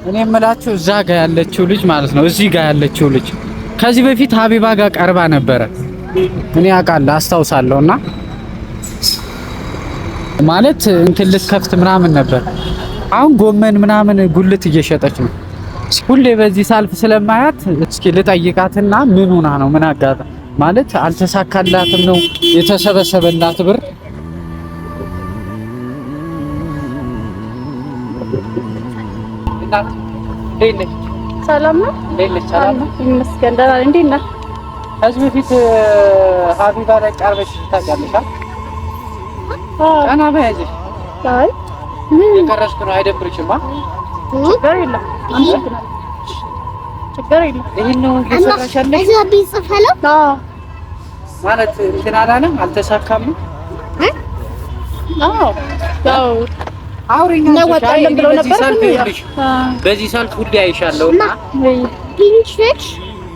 እኔ የምላችሁ እዛ ጋር ያለችው ልጅ ማለት ነው፣ እዚህ ጋር ያለችው ልጅ ከዚህ በፊት ሀቢባ ጋር ቀርባ ነበረ። እኔ አውቃለሁ፣ አስታውሳለሁ። እና ማለት እንትን ልትከፍት ምናምን ነበር። አሁን ጎመን ምናምን ጉልት እየሸጠች ነው። ሁሌ በዚህ ሳልፍ ስለማያት እስኪ ልጠይቃትና ምን ሆና ነው፣ ምን አጋጣ ማለት አልተሳካላትም ነው የተሰበሰበላት ብር። ሰላም ነው? ሰላም ነው። ይመስገን ደህና ነኝ። እንዴት ነህ? ከዚህ በፊት ሀቢባ ላይ ቀርበሽ ታውቂያለሽ? ቀና በያዝሽ። አይ ምን የቀረጽኩ ነው፣ አይደብርሽማ? ችግር የለም። አመሰግናለሁ። ችግር የለም። ይሄን ነው እየሰራሽ ያለሽ? አዎ ማለት እንትን አላለም፣ አልተሳካም። አዎ ያው አውሪኝ እናዋጣለን ብለው ነበር። በዚህ ሰልፍ ሁሌ አይሻለሁ እና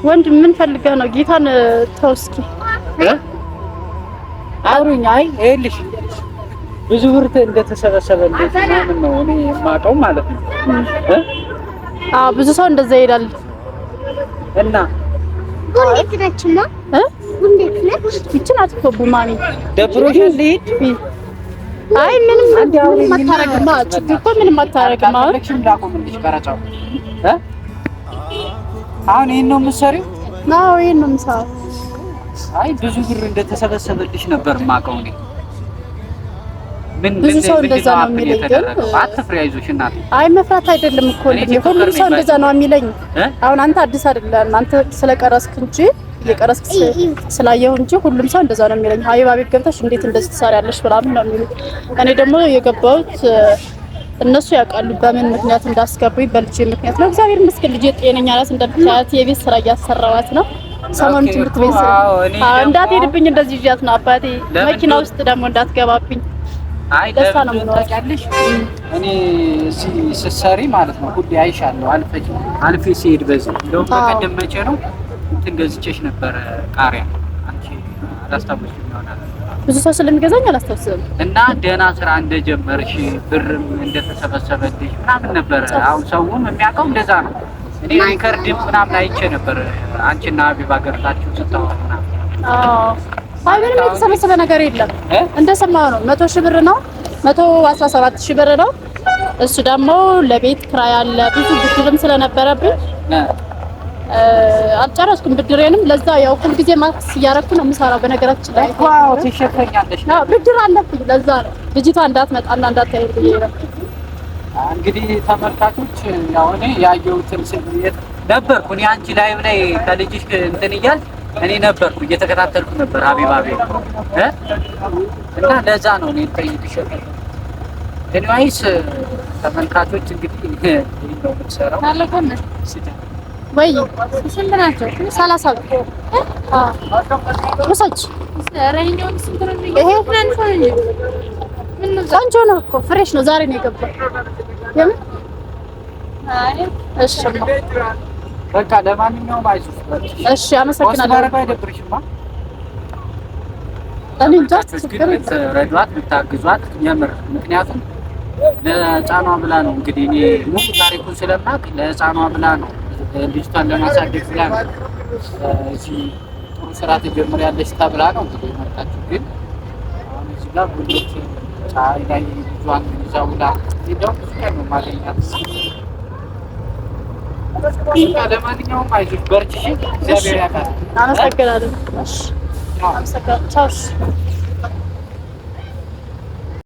ወንድ ምን ፈልገህ ነው? ጌታን ተው እስኪ አውሪኝ። አይ ይኸውልሽ ብዙ ብር እንደተሰበሰበ እንዴት ምናምን ነው እኔ የማውቀው ማለት ነው። አዎ ብዙ ሰው እንደዛ ይሄዳል። እና ይቺ ናት እኮ ቡማሚ። ደብሮሻል ልሂድ? አይ ምንም ምንም አታረግም። ችግር እኮ ምንም አታረግም። አሁን ላቁምልሽ ቀረጻው። አሁን ይሄን ነው የምትሰሪው? አዎ ይሄን ነው የምሰራው። አይ ብዙ ብር እንደተሰበሰበልሽ ነበር የማውቀው እኔ። ብዙ ሰው እንደዛ ነው የሚለኝ። ግን አትፍሪ፣ አይዞሽ እናቴ። አይ መፍራት አይደለም እኮ ሁሉም ሰው እንደዛ ነው የሚለኝ። አሁን አንተ አዲስ አይደለም፣ አንተ ስለቀረስክ እንጂ እየቀረስክ ስላየሁ እንጂ ሁሉም ሰው እንደዛ ነው የሚለኝ። ሀቢባ ቤት ገብተሽ እንዴት እንደዚህ ትሰሪያለሽ ምናምን ነው የሚሉኝ። እኔ ደግሞ የገባሁት እነሱ ያውቃሉ በምን ምክንያት እንዳስገቡኝ፣ በልጄ ምክንያት ነው። እግዚአብሔር ይመስገን ልጄ ጤነኛ ናት። እንደምታያት የቤት ስራ እያሰራዋት ነው። ሰሞኑን ትምህርት ቤት እንዳትሄድብኝ እንደዚህ ይዣት ነው አባቴ። መኪና ውስጥ ደግሞ እንዳትገባብኝ። አይ ለምን ታውቂያለሽ፣ እኔ ስትሰሪ ማለት ነው ሁሌ አይሻለሁ። አልፌ ሲሄድ በዚህ እንደውም በቀደም መቼ ነው እንትን ገዝቼሽ ነበረ ቃሪያ። አንቺ አላስታወስሽም ይሆናል። ብዙ ሰው ስለሚገዛኝ አላስታውስም። እና ደህና ስራ እንደጀመርሽ ብርም እንደተሰበሰበልሽ ምናምን ነበረ። አሁን ሰውም የሚያውቀው እንደዛ ነው። እኔ record ም ምናምን አይቼ ነበር አንቺና ሀቢባ ገብታችሁ ስታወሩ ምናምን። አዎ አይ ምንም የተሰበሰበ ነገር የለም። እንደሰማኸው ነው። 100 ሺህ ብር ነው፣ 117 ሺህ ብር ነው። እሱ ደግሞ ለቤት ክራይ አለ፣ ብዙ ብድርም ስለነበረብኝ አልጨረስኩም ብድሬንም። ለዛ ያው ሁል ጊዜ ማክስ እያደረኩ ነው የምሰራው። በነገራችን ላይ wow ትሸፈኛለሽ። አዎ ብድር አለብኝ። ለዛ ነው ልጅቷ እንዳትመጣና እንዳታሄድ ብዬ ነው። እንግዲህ ተመልካቾች ያው እኔ ያየሁትን ስሜት ነበርኩ። እኔ አንቺ live ላይ ከልጅሽ እንትን እያልሽ እኔ ነበርኩ እየተከታተልኩ ነበር ሀቢባ ቤት እና ለዛ ነው እኔ ጠይቅሽ። Anyways ተመልካቾች እንግዲህ ይሄን ነው የምትሰራው ወይ ስንት ናቸው? 30 ብር ውሰጅ። ይሄ ቆንጆ ነው እኮ fresh ነው፣ ዛሬ ነው የገባው። የምን እሺ በቃ ለማንኛውም አይዞሽ። እሺ አመሰግናለሁ። አይደብርሽማ? እኔ እንጃ ችግር ብትረዷት ብታግዟት የምር ምክንያቱም ለሕፃኗ ብላ ነው እንግዲህ እኔ ሙሉ ታሪኩን ስለማውቅ ለሕፃኗ ብላ ነው ልጅቷን ለማሳደግ ብላ ነው እዚህ ጥሩ ስራ ትጀምሪያለሽ ተብላ ነው እንግዲህ የመጣችው። ግን አሁን እዚህ ጋር ጉልበት ፀሐይ ላይ ልጇን ይዛ ውላ እንደውም ብዙ ቀን ነው የማገኛት። ለማንኛውም አይዞሽ በርቺ፣ እግዚአብሔር ያውቃል። አመሰግናለሁ። እሺ አመሰግናለሁ። ቻው።